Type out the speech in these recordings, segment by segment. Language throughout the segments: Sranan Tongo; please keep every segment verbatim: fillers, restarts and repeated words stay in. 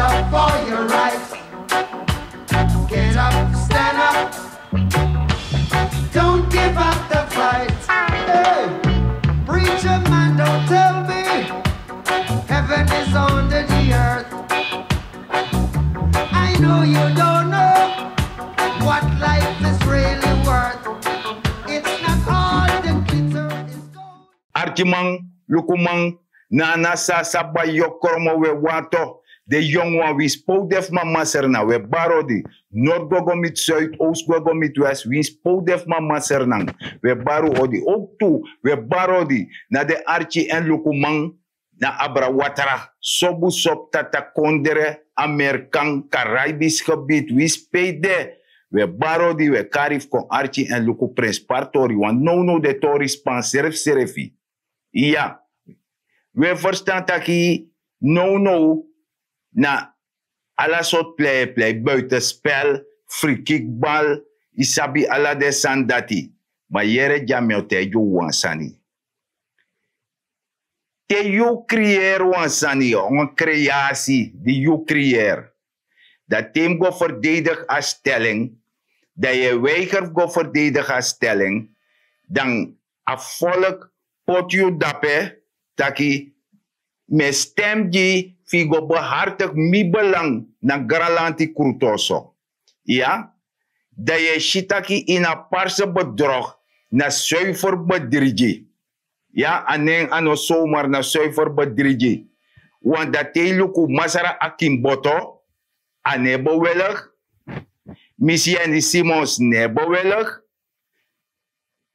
Up for your right. Get up, stand up. Don't give up the fight. Hey, preacher man, don't tell me heaven is under the earth. I know you don't know what life is really worth. It's not all the glitter is gold. Arkiman, lukuman, na a nasa sa bai yu o kromo we wato. Den yongu wan, winsi pe un de fu mama Sernan, we bari odi. Nord go go miti zuid, oost go go miti west, winsi pe un de fu mama Sernan, we bari un odi. Ook tu, we bari odi na den arki èn lukuman na abra watra, sobu sopu, tata kondre, Amerikan, Karibisch gebied, winsi pe yu de, we bari odi, we kari fu kon arki èn luku prenspari tori, want nownow den tori span srefsrefi. Iya, we ferstan taki nownow na ala sortu plei e plei, buitenspel, frikikbal, yu sabi ala den sani dati. Ma yere, dya mi o taigi un wan sani. Te yu creëer wan sani, wan creatie di yu creëer, dan te yu mus go verdedig a stelling, dan yu e weiger fu go verdedig a stelling, dan a volk poti yu dape taki mi e stem gi yu fu yu go behartig mi belang na granlanti krutoso. Iya, dan yu e si taki ini a parse bedrog na zuiver bedrigi. Ya, a nen a no zomaar, na zuiver bedrigi. Want dan te yu luku masra Akimboto, a no e bewillig. Misi Yeni Simons no e bewillig.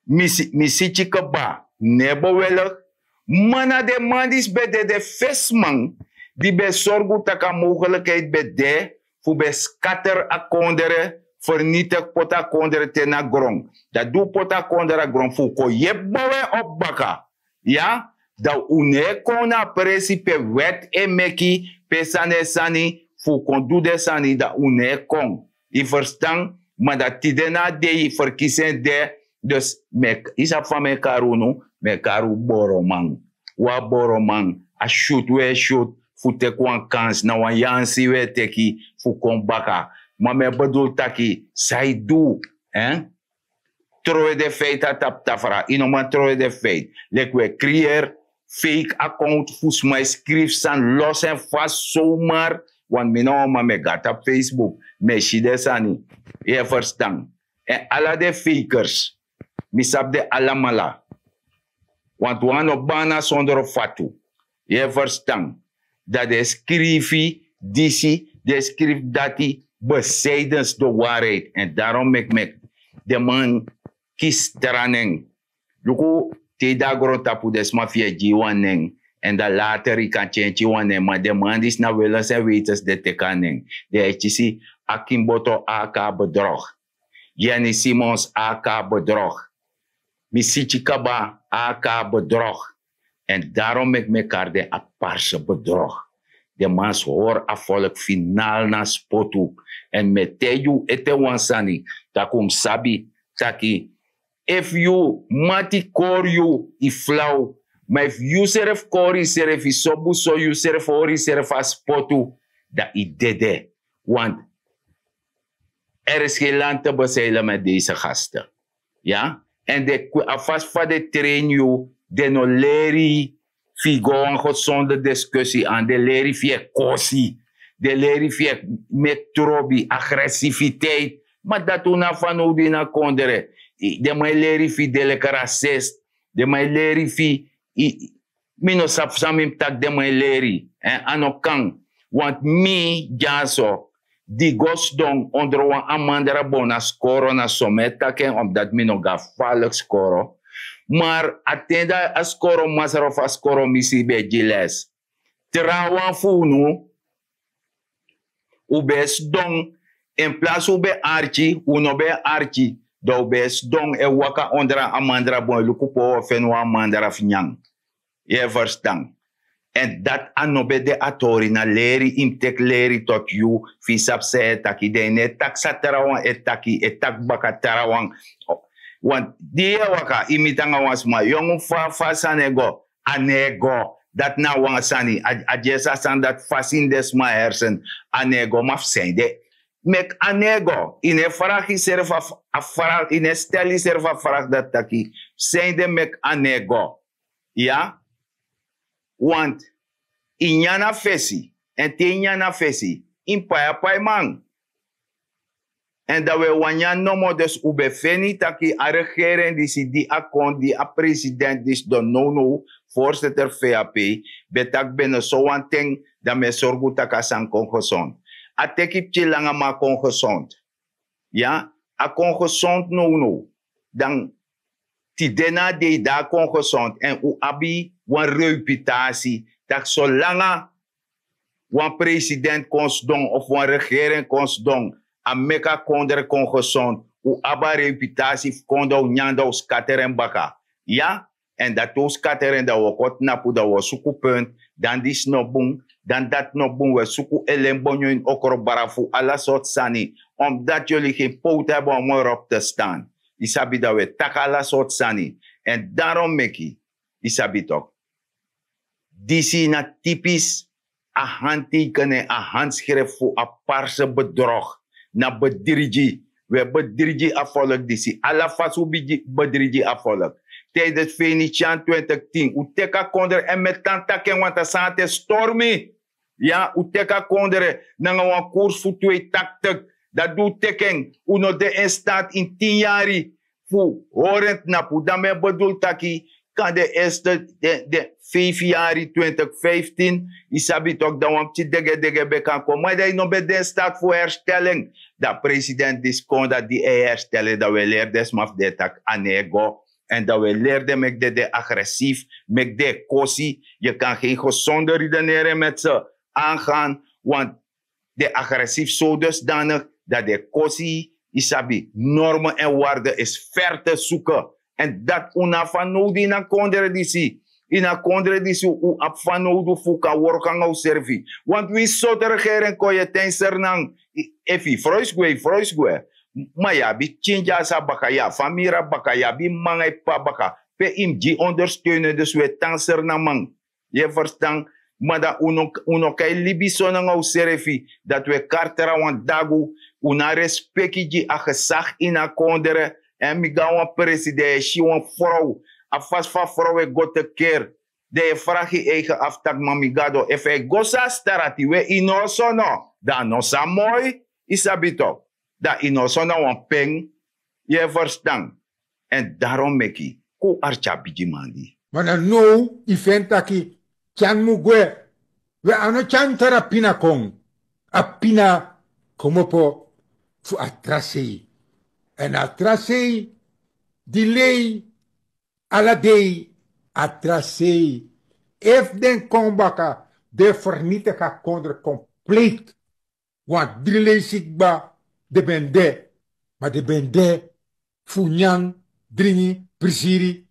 Misi, misi Tjikeba no e bewillig. Ma na den man disi ben de den fesiman di ben sorgu tak' a mogelijkheid ben de fu ben skatter a kondre, vernietig, poti a kondre te na gron. Dan di un poti a kondre na gron, fu un kon yepi bow en op baka. Ya, dan un no e kon na a presi pe wet e meki, pe sani e sani, fu un kon du den sani, dan un no e kon. Yu ferstan? Ma dan tide na a dei, verkiezing de. Dus mi e, yu sabi fa mi e kari unu? Mi e kari un boroman. Wan boroman, a syutu un e syutu fu teki wan kans na wan yansi un e teki fu kon baka. Ma mi e bedul taki san yu du, en? Trowe den feiti na tapu tafra. Yu no man trowe den feiti. Leki un e creëer fake account fu sma e skrifi sani los en vast zomaar. Want mi na wan man, mi e go na tapu Facebook, mi e si den sani. Yu e ferstan? Èn ala den fakers, mi sabi den alamala. Want wan no bana sondro fatu. Yu e ferstan? Dan den e skrifi disi, den e skrifi dati, besides de waarheid. Èn daarom meki, meki den man kisi tra nen. Luku, te yu de na grontapu, den sma fu yu e gi yu wan nen, èn dan later yu kan tyentyi wan nen. Ma den man disi na welens èn wetens den teki a nen. Den e kisi Akimboto, aka Bedrog. Yeni Simons, aka Bedrog. Misi Tjikeba, aka Bedrog. Èn daarom meki mi e kari den a parse Bedrog. Den man hori a volk finaal na spotu. Èn mi e taigi yu ete wan sani, tak' un mus sabi taki efu yu mati kori yu, yu flau. Ma efu yusrefi kori yusrefi, yu sobu so, yusrefi hori yusrefi na spotu, dan yu dede. Want er is geen land te bezeilen met deze gasten. Ya? Èn den kwi-, a fasi fa den train yu, den no leri fu yu go wan gezonde discussie aan. Den leri fu yu e kosi. Den leri fu yu e meki trobi, agressiviteit. Ma dati un no abi fanowdu ini a kondre. I, den man e leri fu yu de leki racist. Den man e leri fu yu, i, mi no sabi san mi mus taki, den man e leri. Èn a no kan. Want mi dyaso, di go sidon ondro wan amandra bon na skoro, na so mi e taki en, omdat mi no go na faliki skoro. Maar a ten dati a skoro masra of a skoro misi ben e gi les. Trawan fu unu, un ben e sidon, in plaats un ben e arki, un no ben e arki, dan un ben e sidon e waka ondro a amandra bon e luku pe un o feni wan amandra fu nyan. Yu e ferstan? Èn dati a no ben de a tori, na leri yu mus teki leri tot yu, fu yu sabi san yu e taki. Dan yu no e taki san trawan e taki, e taki baka trawan. Want di yu e waka, yu miti nanga wan sma, yongu, fa, fa a sani e go? A no e go. Dati na wan sani a dyesi a sani dati fasi ini den sma hersen. A no e go ma fu sende. Meki a no e go. Yu no e fragi yusrefi a fragi yu no e steli yusrefi a fragi dati taki sende meki a no e go. Iya. Want yu nyan na fesi èn te yu nyan na fesi yu mus pai a paiman. Èn dan un e wani nyan nomo dus un ben feni taki a regering disi di a kon di a president disi don nownow voorzitter vap ben taki ben no so wan ten. Dan mi e sorgu tak' a sani kon gesond. A teki pikin langa ma a kon gesond. Ya, a kon gesond nownow. Dan tide na a dei di a kon gesond èn un abi wan reputasi tak' solanga wan president kon sidon of wan regering kon sidon a meki a kondre kon gesond. Un abi a reputasi fu kon dan un nyan dan un skater en baka. Ya. Èn dati un skater en dan un o kon tnapu dan un o suku punt. Dan disi no bun. Dan dati no bun un e suku elen bonyo ini okro barafu ala sortu sani. Omdati yuli gen powtu abi wan moro op te stan. Yu sabi dan un e taki ala sortu sani. Èn darom meki yu sabi toki disi na tipis a handteikenen a handskrift fu a parse bedrog. Na bedrigi. Un e bedrigi a folk disi ala fasi un bigi bedrigi a folk. Tijdens venetian twintig tin un teki a kondre èn mi e tan taki en want a sani ati e stori mi. Ya un teki a kondre nanga wan kurs fu tweetaktik. Dati di un teki en un no de en staat ini tin yari fu hori en tnapu dan mi e bedul taki kan den erste den feifi yari twintig fiftin. Yu sabi toki dan wan pikin degedege ben kan kon ma dan yu no ben de en staat fu herstel en. Dan president disi kon dati di e herstel en dan un e leri den sma fu den e taki a no e go. Èn dan un e leri den meki den de agresief meki den e kosi. Yu kan gen gesonde rideneri en meti se angan want den agresief so dusdanig dat den kosi yu sabi norme en warde is ver te suke. Èn dat un no abi fanowdu ini a kondre disi ini a kondre disi un abi fanowdu fu un kan worko nanga un serfi. Want wi sortu regering kon yu e tan ini sernan efu yu froisi gwe yu froisi gwe. Ma yu abi pikin dyasi a baka yu abi famiri a baka yu abi manga yu p'pa baka pe yu mus gi ondersteunen dus un e tan sernan man. Yu e ferstan? Ma dan un no kan e libi so nanga unsrefi dati un e kari trawan dagu. Un no a respeki gi a gesag ini a kondre. Èn mi go na wan presi dan yu e si wan frow a fasi fu a frow e go te keri. Dan yu e fragi yu eigen afu tak' ma mi gado efu a e go so a strati we yu no o sono? Dan a no sa moi. Yu sabi toki? Dan yu no o sono na wan pen. Yu e ferstan? Èn daron meki kon un arki a bigiman di. Ma na now yu feni taki tyan mu gwe. We a no tyan tara pina kon. A pina komopo fu a tra sei. Èn a tra sei di lei ala dei. A tra sei efu den kon baka den fernitigi a kondre kompleet. Wan dri leisi kba den ben de. Ma den ben de fu nyan, dringi, prisiri.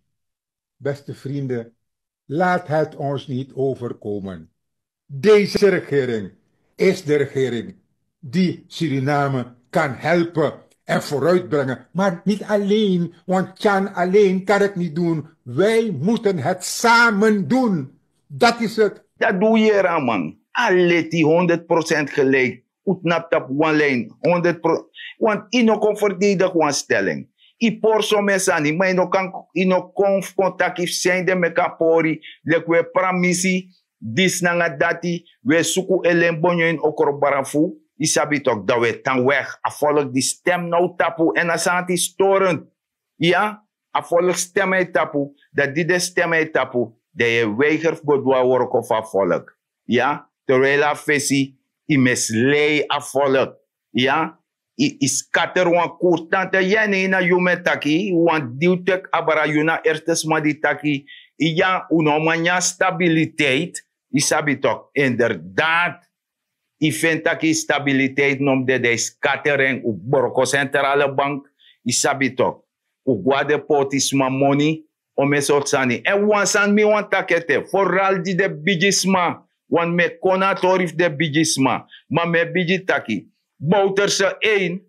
Beste vrienden, laat het ons niet overkomen. Deze regering is de regering die Suriname kan helpen en vooruitbrengen, maar niet alleen, want Tjan alleen kan het niet doen. Wij moeten het samen doen. Dat is het. Dat doe je, Raman. A leti honderd procent gelijk. Un tnapu tapu wan lin honderd pro. Want yu no kon ferdedigi wan steling. Yu pori someni sani ma yu no kon fu kon taki fu sende meki a pori leki un e pramisi disi nanga dati. Un e suku elen bonyo ini okro barafu. Yu sabi toki dan un e tan weg a folk di stem now tapu èn a sani ati storent. Iya. A folk stem na yu tapu. Dan di den stem na yu tapu dan yu e weiger fu go du a worko fu a folk. Iya. Terwijli a fesi yu mislei a folk. Iya. Yu skater wan kurs tante yeni na yu mi e taki wan di un teki abra yu na erste sma di taki. Iya un no man nyan stabiliteit. Yu sabi toki inderdaad. Yu feni tak' yu stabiliteit no mus de dan yu skater en un broko sentrale bank. Yu sabi toki? Un go na den portisma moni. On mi e sortu sani èn wan sani mi wani taki ete foral gi den bigisma. Wan mi e kon na a tori fu den bigisma. Ma mi e bigi taki bowterse ein.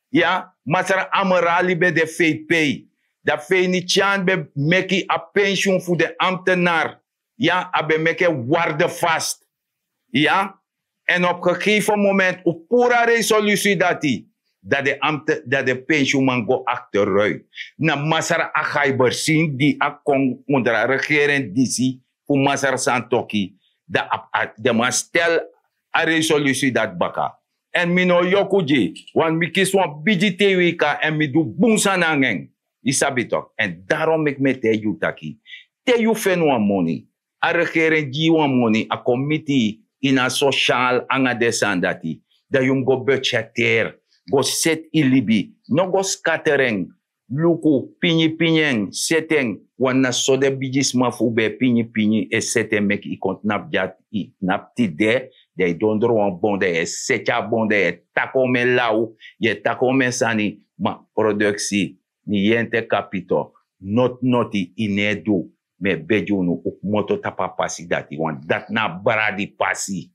Ya, masra amerali ben de fei pei. Dan feinitian ben meki a pensiun fu den amtenar. Ya, a ben meki en warde vast. Ya. En op gegeven moment un puru a resolusi dati, dat de amte dat de pensiuman go akteruit. Na masra a gaibersin di a kon onder a regering disi fu masra santoki, dan a den man stel a resolusi dati baka. En mi no yoku gi, want mi kisi wan bigi tewika en mi du bun sani nanga en. Yu sabi tok. En darom meki mi e taigi yu taki, te yu feni wan moni, a regering gi yu wan moni, a kon miti yu ini a sosial nanga den sani dati, dan yu mus go budgeteri, go seti yu libi, no go skateri en. Luku, pingin pingin en, seti en. Wan na so den bigisma fu un ben e pingin pingin e seti en meki yu kon tnapu dyati, yu tnapu tide, dan yu dondro wan bon dan yu e seti a bon dan yu e taki omen law, yu e taki omen sani. Ma produksi, ni yente kapito, noti noti yu no e du. Mi e begi unu, un kmoto tapu a pasi dati, want dati na a bradi pasi.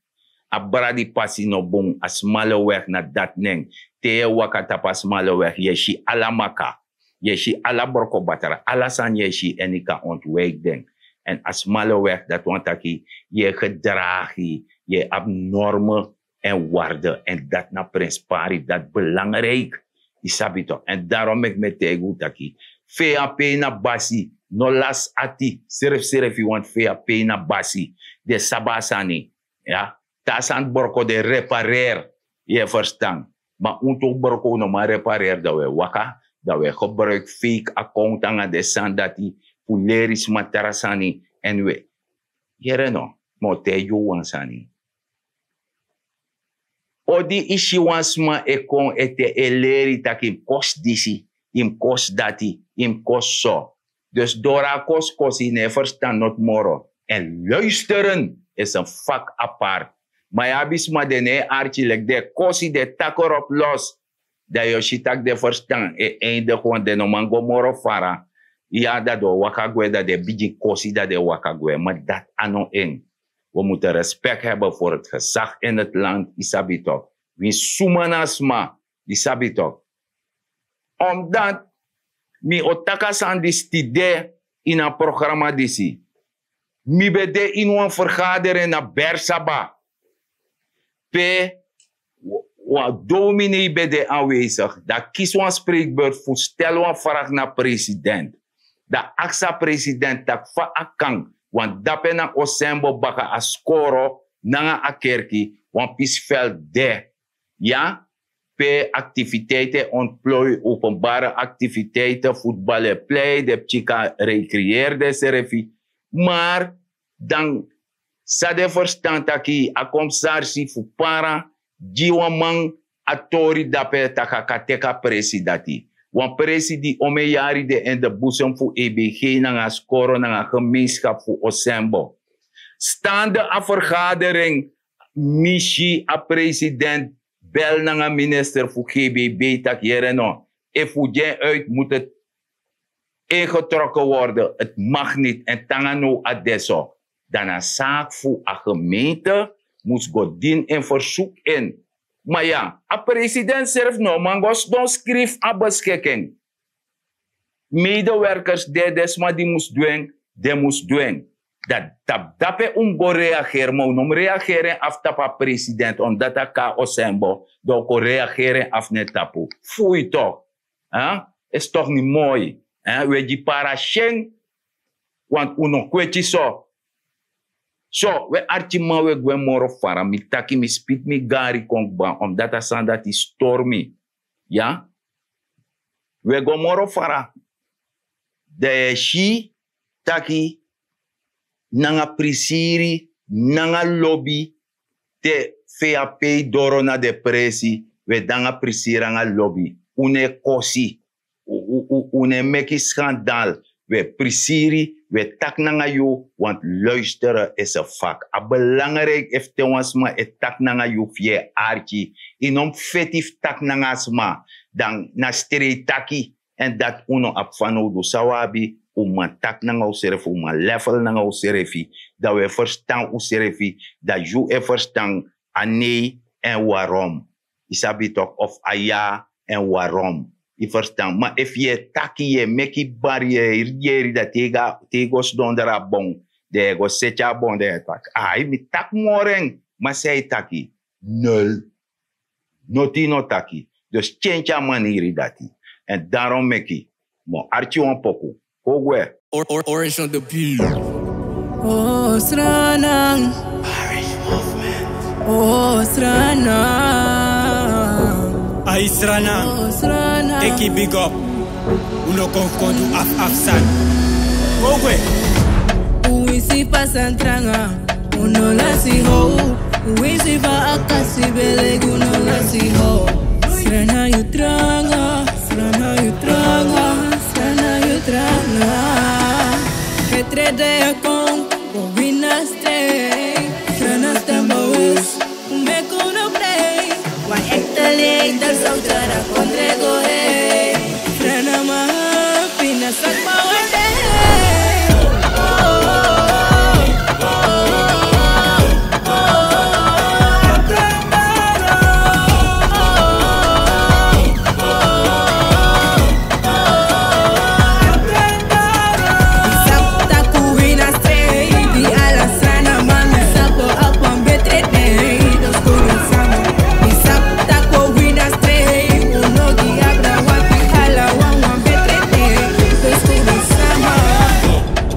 A bradi pasi no bun. A smale wegi na dati nen. Te yu e waka tapu a smale wegi yu e si ala maka, yu e si ala brokobatra, ala sani yu e si, en yu kan ontwiki den. En a smale wegi dati wani taki yu e gedragi, yu e abi norme en warde, en dati na prenspari, dati belangriki. Yu sabi tok. En darom meki mi e taigi unu taki, fei a pei na basi, no lasi ati srefsrefi, want fei a pei na basi, den sabi a sani. Ya, te a sani broko den repareri, yu e ferstan. Ma un tu broko un no man repareri, dan un e waka, dan un e gebruiki feiki akownt nanga den sani dati fu leri sma tra sani. En un e, yere no, mi o taigi yu wan sani. Odi yu si wan sma e kon ete e leri yu taki yu mus kosi disi, yu mus kosi dati, yu mus kosi so. Dus doro a kosikosi yu no e ferstan noti moro. En luisteren is en vak apart. Ma yu abi sma den no e arki leki den e kosi, den e taki erop los. Dan yu o si tak' den ferstan e eindigi, want den no man go moro fara. Ya, dan den o waka gwe, dan den e bigin kosi, dan den e waka gwe. Ma dati a no en. We moeten respect hebben voor het gezag in het land, yu sabi tok. Wi suma na sma, yu sabi tok. Omdat mi o taki a sani disi tide ini a programa disi. Mi ben de ini wan vergadering na Bersaba, pe wan dominee ben de aanwezig. Dan kisi wan spreekbeurt fu stel wan vraag na president. Dan aksi a president tak' fa a kan, want dape na Osembo baka a skoro nanga a kerki, wan pisi veld de. Ya, pe activiteiten ontplooien, openbare activiteiten, voetbal en plei, de pikin kan recreëren de serefi. Maar dan san den ferstan taki a komsarsi fu para gi wan man a tori dape tak' a kan teki a presi dati. Wan presi di omen yari de in de boezem fu E B G nanga skoro nanga gemeenschap fu Osembo. Staande a vergadering, mi si a president bel nanga minister fu G B B tak' yere no, efu gi en uit moet het ingetrokken worden, het mag niet, en te nanga now a de so. Dan na saak fu a gemeente mus go dini en verzoek in. Maar ya, a president srefi no man go sidon skrifi a beschikking. Medewerkers de, den sma di mus du en, den mus du en. Dan tapu dape un mus go reageri, ma un no mus reageri en afu tapu a president, omdat a kon na Osembo, dan un kon reageri en afu na en tapu. Fui tok. Is tok ni moi. Un e gi para syen, want un no kweti so. So un e arkiman, un e gwe moro fara. Mi taki mi spiti mi gari kon kba, omdat a sani dati stori mi. Ya, un e go moro fara. Dan yu e si taki nanga prisiri, nanga lobi, te fei a pei doro na den presi, un e de nanga prisiri nanga lobi. Un no e kosi, un no e meki skandal. Un e prisiri, un e taki nanga yu, want luisteren is en vak. A belangrijk efu te wan sma e taki nanga yu fu yu e arki, yu no mus feti fu taki nanga a sma. Dan na strei taki. En dati un no abi fanowdu. San un abi, un man taki nanga unsrefi, un man level nanga unsrefi. Dan un e ferstan unsrefi, dan yu e ferstan a nei en warom. Yu sabi tok, of a ya en warom. Yu ferstan? Ma efu yu e taki, yu e meki barrière, yeri dan te yu go sidon dra bon, den e go seti a bon den e taki ai mi taki moro en. Ma san e taki nul. Noti no taki. Dus tyentyi a maniri dati. Èn daron meki mi o arki wan poku. Kon gwe. Orange on the beat. Oh, Sranan. Oh, Sranan. Ai Sranan. Oh, Sranan. Teki big up. Un no kon kon du af af san. Kon gwe. Un winsi pasa tranga. Un no lasi ho. Un winsi fa a kasi bele un no lasi ho. Srana yu tranga. Srana yu tranga. Srana yu tranga. Betre de kon. Go win a strei. Srana stemba wes. Un meki unu prei. Wan ekte leider zou tyari a kondre go hei. Srana man hapi na sak pa wan dei.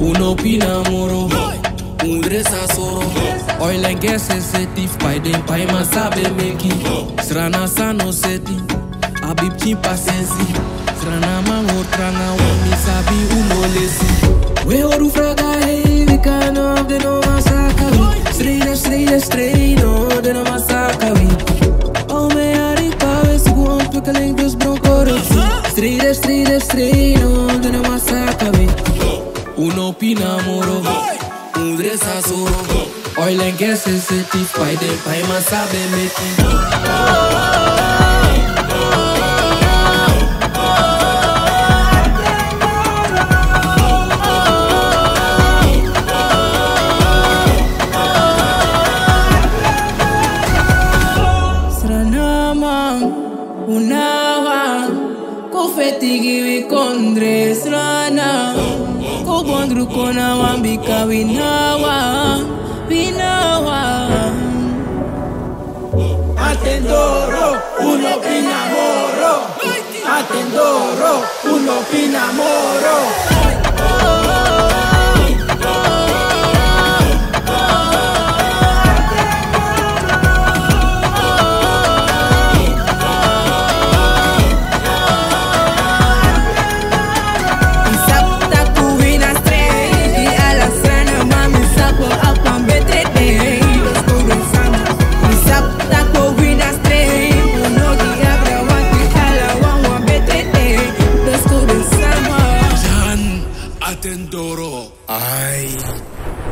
Un no pina moro, un dresa soro. Oil and gas sensitive, pai den pai ma sabi meki. Srana san no seti, abi pikin pasensi. Srana man hori tranga wan mi sabi un no lesi. We hori un fraga hei, wi kan of den no man saka wi. Strijder, strijder, strijder, no den no man saka wi. Al mi yari pa we suku ontwikkeling dus bron korupsi. Strijder, strijder, strijder, no den no man saka wi. Un no pina moro, un dresa soro. Oil and gas sensitive, pai den pai ma sabi meki. Srana man, un na wan. Kon feti gi wi kondre Srana. Kon bondru kon na wan bika wi na wan, wi na wan. A ten doro, un no pina moro. A ten doro, un no pina moro. Jan Atendoro. Ai,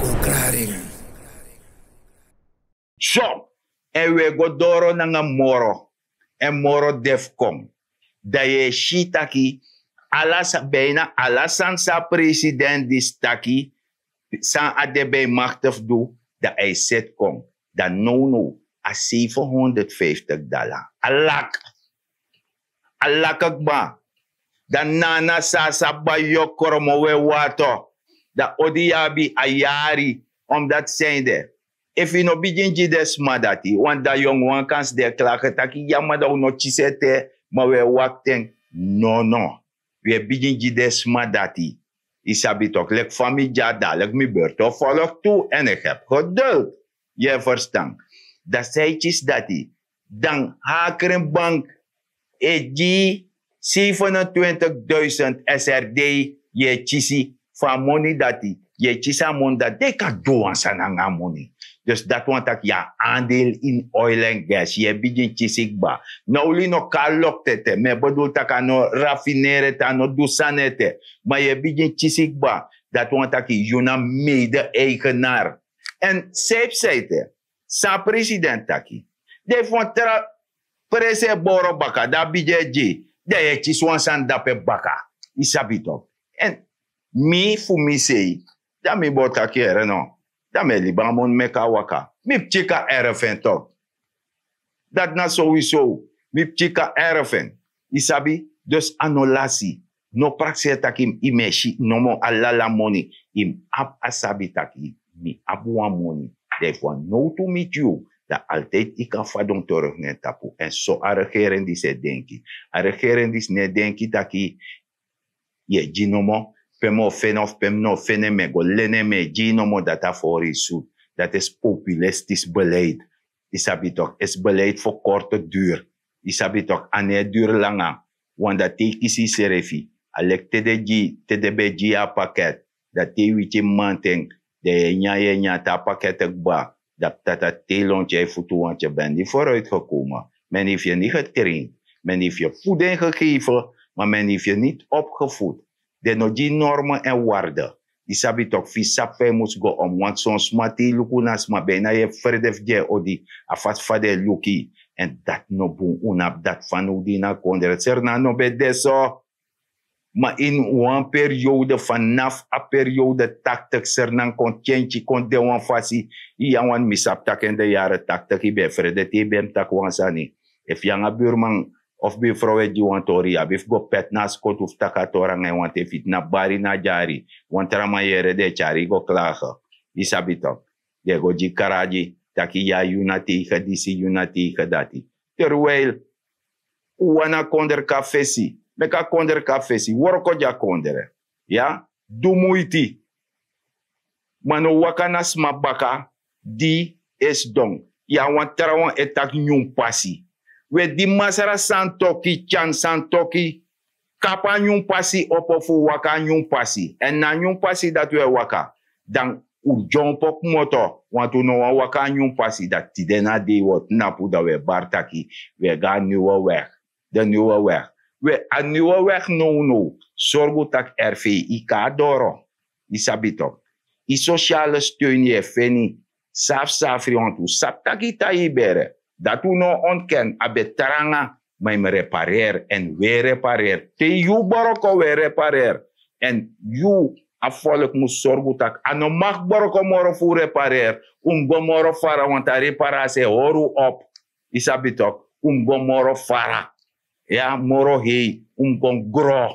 go krari. So, èn wi e go doro nanga moro, èn moro de fu kon. Dan yu e si taki ala sa- bijna ala sani san a president disi taki san a de bij makte fu du, dan a e seti kon. Dan nownow a sevenhonderdvijftig dala a lak. A laki kba. Dan nana san a sabi bai yu o kromo we wato. Dan odi yu abi a yari. Omdati san ede, efu yu no bigin gi den sma dati, want dan yongu wan kansi den e klage taki ya ma dan un no kisi ete. Ma wi e wakti en. Nono, wi e bigin gi den sma dati. Yu sabi toki leki fa mi dya dadiliki mi berti o folok tu èn eki hebi geduldi. Yu e ferstan? Dan san yu kisi dati? Dan hakrin bank e gi yu sevenentwintigduisend srd. Yu e kisi fu a moni dati. Yu e kisi a moni dati dan yu kan du wan sani nanga a moni. Dus dati wani taki yu abi andel ini oil en gas yu e bigin kisi kba. Now yu no kon na loktu ete mi e bedul tak' a no rafineri ete a no du sani ete. Ma yu e bigin kisi kba. Dati wani taki yu na mede eigenar. Èn san e psa ete? San a president taki? Den fu wan tra presi e boro baka dan a bigi e gi. Dan yu e kisi wan sani dape baka. Yu sabi toki? Èn mi fu mi sei, dan mi bo taki ere no. Dan mi e libi a moni meki a waka. Mi pikin kan erf en toki? Dati na sowisow. Mi pikin kan erf en. Yu sabi? Dus a no lasi. No prakseri taki yu mus e si nomo ala ala moni. Yu mus abi a sabi taki mi abi wan moni. Dan efu wan nowtu miti yu, dan altijdi yu kan fadon terug na en tapu. Èn so a regering disi e denki. A regering disi no e denki taki yu e gi nomo, pe mi o feni of pe mi no o feni en, mi e go leni en, mi e gi yu nomo, dati a fori yu sutu. Dati esi populistisch beleid. Yu sabi tok, esi beleid fu korte duur. Yu sabi tok, a no e duur langa. Wan dati te yu kisi yusrefi. A leki te den gi, te den ben gi yu a paket. Dan te yu wiki mamanten, dan yu e nyan, yu e nyan te a paket kba. Dan tata te yu lonti yu futu, want yu ben niet vooruit gekomen. Men heeft je niet getraind. Men heeft je voeding gegeven, maar men heeft je niet opgevoed. Den no gi yu normen èn waarde. Yu sabi tok, fu yu sabi fa yu mus go om, want son sma te yu luku na sma, bijna yu e frede fu gi en odi, a fasi fa den e luku yu. Èn dati no bun, un no abi dati fanowdu ini a kondre. Srnan no ben de so. Ma ini wan periode, vanaf a periode tachtig, Srnan kon tyentyi, kon de wan fasi. Yu ya, want mi sabi tak' in de yaren tachtig yu ben e frede te yu ben mus taki wan sani. Efu yu nanga buurman of buurvrouw e gi wan tori, yu abi fu go peti na a skotu fu taki a tori nanga en, want efu yu dini a bari na dyari, wan tra man yere, den e tyari yu go klage. Yu sabi tok. Den e go gi yu karagi, taki ya, yu na tegen disi, yu na tegen dati. Terwijl un wani a kondre kon na fesi, meki a kondre kon na fesi, wroko gi a kondre. Ya, du muiti. Ma no waka na sma baka di e sidon. Ya, wan trawan e taki nyun pasi. We, di Masra Santoki, Tyan Santoki, kapu a nyun pasi opo fu waka a nyun pasi. Èn na a nyun pasi dati we waka. Dan un dyompo kmoto, want un no wani waka a nyun pasi. Dan tide na dei wi o tnapu, dan wi e bari taki wi e go a nieuwe weg. De nieuwe weg. We, a nieuwe weg nownow, sorgu tak' R V I kon na doro. Yu sabi tok. Yu sociale steun yu e feni safsafri, want un sabi tak' yu tan yu bere. Dati un no ontken, a ben tranga, ma yu mus repareer, èn wi e repareer. Te yu wroko wi e repareer. Èn yu, a volk mus sorgu tak' a no mag wroko moro fu repareer. Un mus go moro fara, want a reparasi e hori un op. Yu sabi tok, un mus go moro fara. Ya, moro hei, un mus kon gro.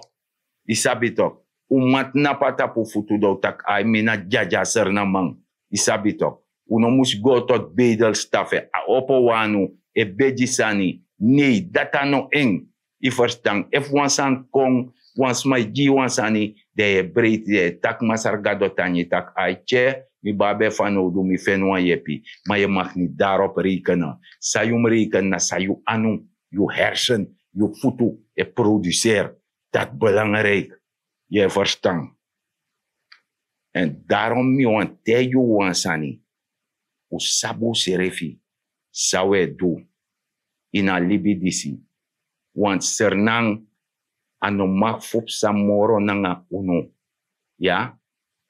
Yu sabi tok, un mus tnapu na tapu futu, dan un taki: "Ai, mi na dyadya Srnaman." Yu sabi tok, un no mus go tot bedelstafe, a opo wanu, e begi sani. Nei, dati a no en. Yu ferstan? Efu wan sani kon, wan sma e gi yu wan sani, dan yu e breiti, dan yu e taki Masra Gado tangi taki: "Ai, tye, mi ben abi fanowdu, mi feni wan yepi." Ma yu mag niet daarop rekenen. San yu mus rekenen na san yu anu, yu hersen, yu futu e produseer. Dati belangrijk. Yu e ferstan? Èn daarom mi wani taigi yu wan sani. Un sabi unsrefi san un e du ini a libi disi. Want Srnan, a no mag fu psa moro nanga unu. Ya?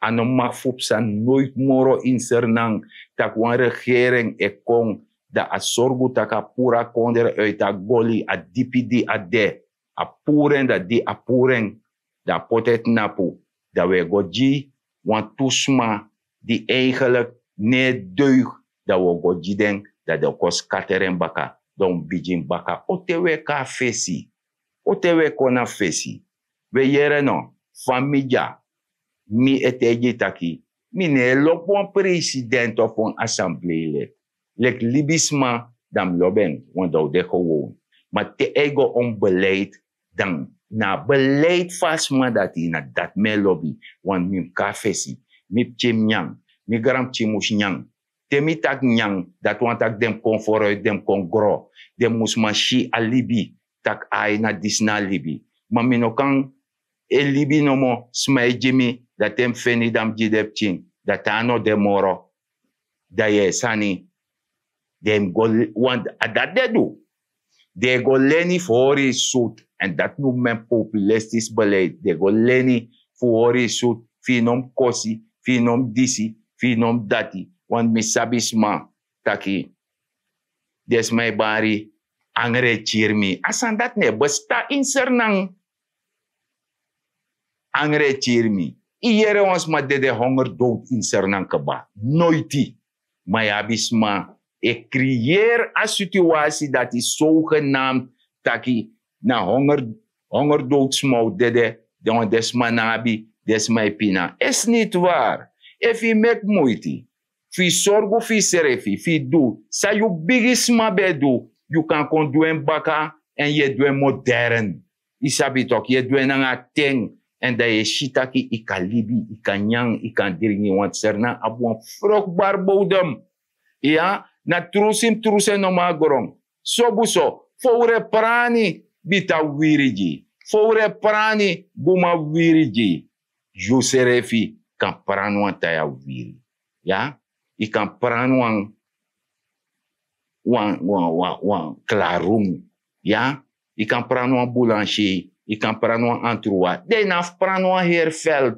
A no mag fu psa noiti moro ini Srnan, tak' wan regering e kon, dan a sorgu tak' a puru a kondre uit a goli, a dipi di a de, a puru en. Dan di a puru en, dan a poti en tnapu, dan un e go gi wantu sma di eigenlijk no e deug, dan un o go gi den, dan den o kon scatter en baka, dan un bigin baka. O te un e kon na fesi? O te un e kon na fesi? Un e yere no? Fa mi dya, mi e taigi yu taki mi no e lobi wan president of wan assembleelid. Leki libisma, dan mi lobi en, want dan un de gewoon. Ma te a e go on beleid, dan na a beleid fu a sma dati, na dati mi e lobi. Want mi mus kon na fesi, mi pikin mus nyan, mi granpikin mus nyan. Te mi taki nyan, dati wani taki den mus kon vooruit, den mus kon gro, den mus man si a libi, tak' ai, na disi na a libi. Ma mi no kan e libi nomo, sma e gi mi, dan te mi feni dan mi gi den pikin, dan te a no de moro, dan yu e sani. Den mus go le-, want a dati den du. Den e go leni fu hori yu sutu. Èn dati noem men populistisch beleid. Den e go leni fu hori yu sutu, fu yu no mus kosi, fu yu no mus disi, fu yu no mus dati. Want mi sabi sma taki den sma e bari: "Angri e kiri mi." A sani dati no e bestaan ini Srnan. Angri e kiri mi. Yu yere wan sma dede hongerdood ini Srnan kaba? Noiti. Ma yu abi sma e creëer a situatie dati zogenaamd taki na honger, hongerdood sma o dede, Den wan den sma no abi, den sma e pina. Is niti wari. Efu yu meki muiti fu yu sorgu fu yusrefi, fu yu du san yu bigisma ben du, yu kan kon du en baka. Èn yu e du en modern. Yu sabi toki, yu e du en nanga a ten. Èn dan yu e si taki yu kan libi, yu kan nyan, yu kan dringi, want Sranan abi wan frukbari bodem. Iya, na trusu yu mus trusu en nomo na gron. Sobuso, fowru e prani, bita wiri gi yu. Fowru e prani, buma wiri gi yu. Yusrefi kan prani wan taya wiri. Ya, yu kan prani wan, wan, wan, wan, wan klarun. Ya, yu kan prani wan boulangerie, yu kan prani wan antrua. Den no abi fu prani wan heri veld.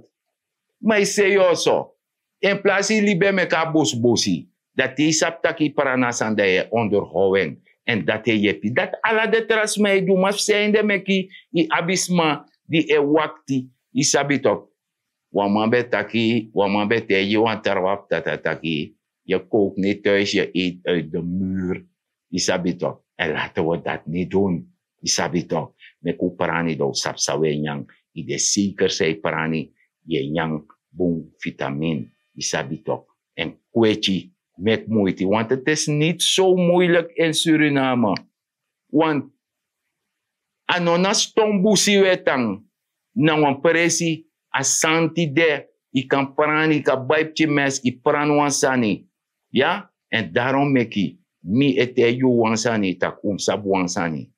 Ma yu sei yu so. En plasi yu libi e meki a bosbosi. Dati yu sabi taki yu prani a sani, dan yu e onderhow en. Èn dati e yepi. Dati ala den tra sma e du, ma fu san ede meki yu abi sma di e wakti, yu sabi toki. Wan man ben taki, wan man ben taigi wan trawan fu tata taki, je koopt niet thuis, je eet uit de muur. Yu sabi toki. En laten we dat niet doen. Yu sabi toki. Meki un prani, dan un sabi san un e nyan. Yu de zeker san yu prani, yu e nyan bun vitamin. Yu sabi toki. En kweti, meki muiti. Want het is niet zo moeilijk in Suriname. Want a no na ston busi un e tan, na wan presi, a santi de, yu kan prani, yu kan bai pikin mes, yu prani wan sani. Ya, èn daarom meki mi e taigi yu wan sani, tak' un mus sabi wan sani.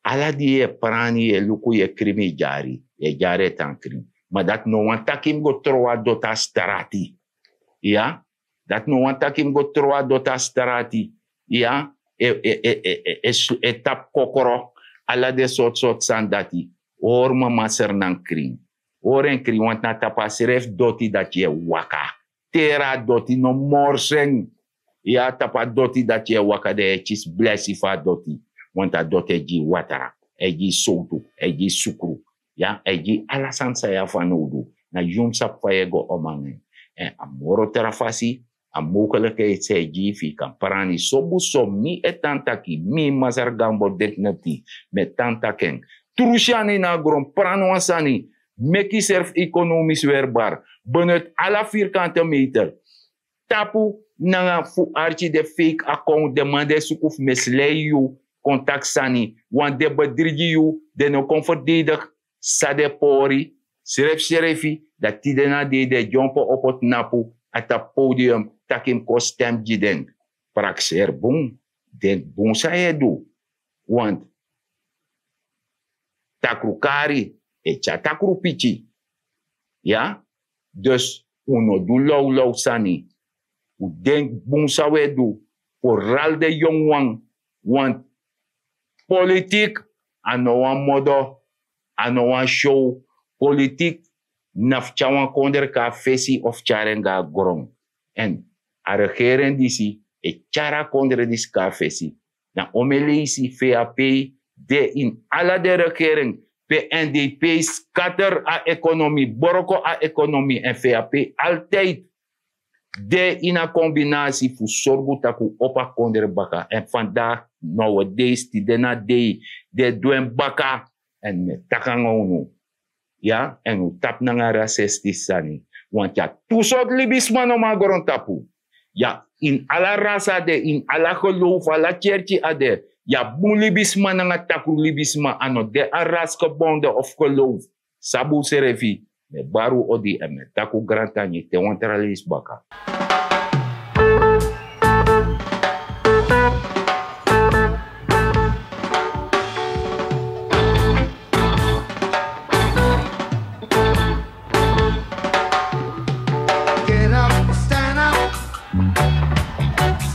Ala di yu e prani, yu e luku, yu e krin, yu e dyari, yu e dyari e tan krin. Ma dati no wani taki yu mus go trowe a doti na strati. Ya, dati no wani taki yu mus go trowe a doti na strati. Ya, e, e, e, e, e, e su-, e tapu kokro, ala den sortu sortu sani dati. Hori mama Sranan krin. Hori en krin, want na tapu a srefi doti dati yu e waka. Teri a doti, no morsu en. Ya, tapu a doti dati yu e waka, dan yu e kisi blesi fu a doti. Want a doti e gi yu watra, e gi yu sowtu, e gi yu sukru. Ya, e gi yu ala sani san yu abi fanowdu. Na yu mus sabi fa yu e go omanga en. Èn a moro tra fasi, a mogelijkheid san e gi yu fu yu kan prani. Sobuso mi e tan taki, mi Masra Gambo dignity, mi e tan taki en. Trusu yu na a gron, prani wan sani, meki yuserfi economisch weerbaar. Benut ala vierkante meter. Tapu nanga fu arki den fake account, den man di e suku fu mislei yu, kon taki sani, want den bedrigi yu, den no kon verdedig san den pori, srefsrefi, dan tide na dei den dyompo opo tnapu, a tapu podium, taki yu mus kon stem gi den. Prakseri bun, denki bun san yu e du. Want takru kari e tyari takru piki. Ya, dus un no du lawlaw sani. Un denki bun san un e du, vooral den yongu wan, want politik a no wan modo, a no wan show. Politik na fu tyari wan kondre kon na fesi of tyari en go na gron. Èn a regering disi e tyari a kondre disi kon na fesi. Na omeni leisi V H P de ini ala den regering. Pe N D P scatter a economie, broko a economie, èn V H P altijd de ini a combinatie fu sorgu taki un opo a kondre baka. Èn vandaag, nowadays, tide na dei, den e du en baka. Èn mi e taki nanga unu. Ya, èn un tapu nanga a rasistisch sani. Want yu abi tu sortu libisma nomo na grontapu. Ya, ini ala rasi a de, ini ala geloof, ala kerki a de. Yu abi bun libisma nanga takru libisma, a no de a rasgebonden of geloof. Sabi unsrefi, mi e bari un odi èn mi e taki un grantangi te wan tra leisi baka. Get up, stand up,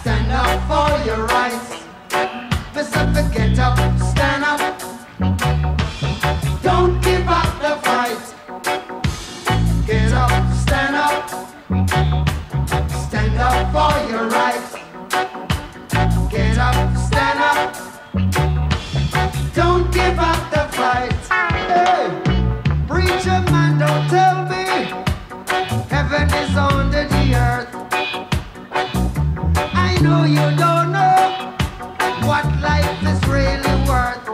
stand up for your rights. Mister, get up, stand up. Don't give up the fight. Get up, stand up. Stand up for your rights. Get up, stand up. Don't give up the fight. Hey, preacher man, don't tell me heaven is under the earth. I know you don't know what life is really worth.